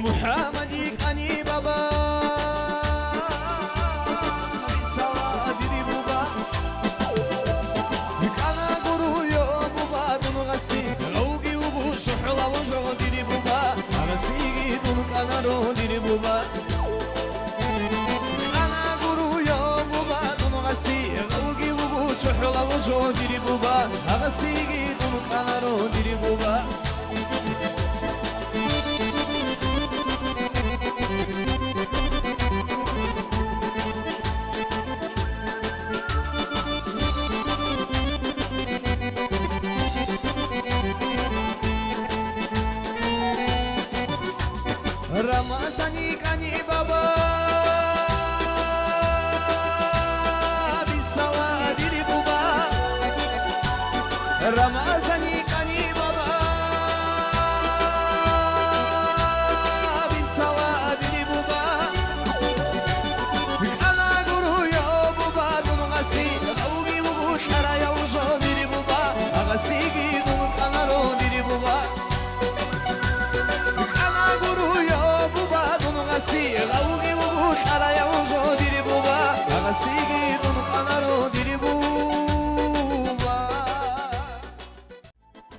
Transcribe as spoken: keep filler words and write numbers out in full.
МухӀаммад йикӀани баба, бицала дири буба. КӀана гуруйо буба дун гъаси, гъавги вугу шухӀлав жо дири буба, гъасиги дун кӀанаро дири буба. КӀана гуруйо буба дун гъаси, гъавги вугу шухӀлав жо дири буба, гъасиги дун кӀанаро дири буба. Рамазани кӀани баба, бицала дири буба. Рамазани кӀани баба, бицала дири буба. КӀана гуруйо буба дун гъаси, гъавги вугу лъараяв жо дири буба, гъасиги дун кӀанаро дири буба. КӀана гуруйо буба дун гъаси, гъавги вугу лъараяв жо дири буба, гъасиги